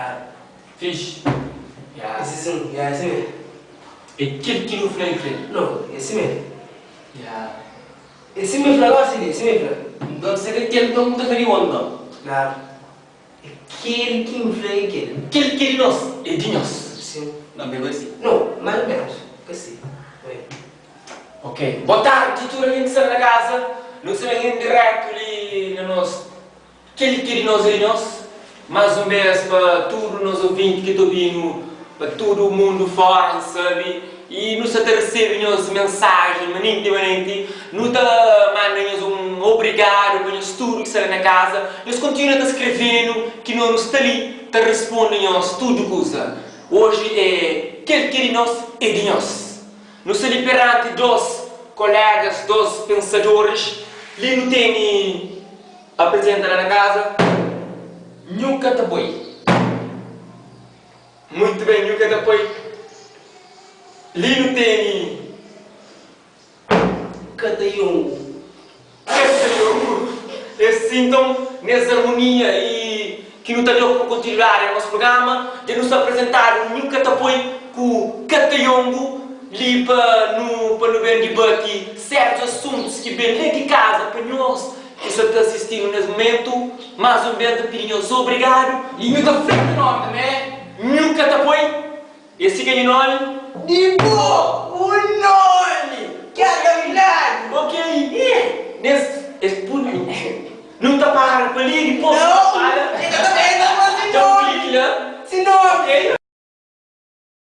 Klaru. Fixi. Ya. É si, ya, é si mê. É kel ki nu fla e kre. No, é si mê. Ya. É si mê fla gosi li, é si mê fla. Nton se ka kel nton bu ta fla di bo nton. Klaru. É kel ki N fla é kel. Kel ki é di nos é di nhos. Sim. Não pegou assim? No, mais ou menos. Ka si. Oi. Ok. Boa tardi tudu algen ki sta na kaza. Nu sta ben diretu li na nos Kel ki é di nos é di nos. Más un bês pa tudu nos ouvinti ki ta obi-nu pa tudu mundu fóra, N sabe, i nu sta ta resebe nhos mensajen manenti manenti. Nu ta manda nhos un obrigadu pa nhos tudu ki sta la na kaza. Nhos kontinua ta skrebe-nu ki no nu sta li ta responde nhos tudu kuza. Oji é kel ki é di nos é di nhos. Nu sta li peranti dos kolégas, dos pensadoris. Li nu tene. Apresenta la na kaza. Nhu ka ta poi. Muito bem, nhu ka ta poi. Li nu teni. Katayongu. Katayongu. É si nton, nes armonia i ki nu ta da pa kontinuidadi na nos prugrama, dja nu sta apresentadu Nhu ka ta poi ku Katayongu li pa nu pa nu ben dibati sertus asuntus ki ben la di kaza pa nhos Ki sa ta sisti-nu nes mumentu, más un bes N ta pidi nhos obrigadu. I nhu ta fla nha nomi tanbê. Nhu ka ta poi É si ki é nha nomi? Di bo bu nomi ka ta fladu. Ok, nes es puntu nu ta para pa li dipôs nu ta fala. Nau, e ka ta fla si Da un nomi. kliki la. Si nomi. Ok.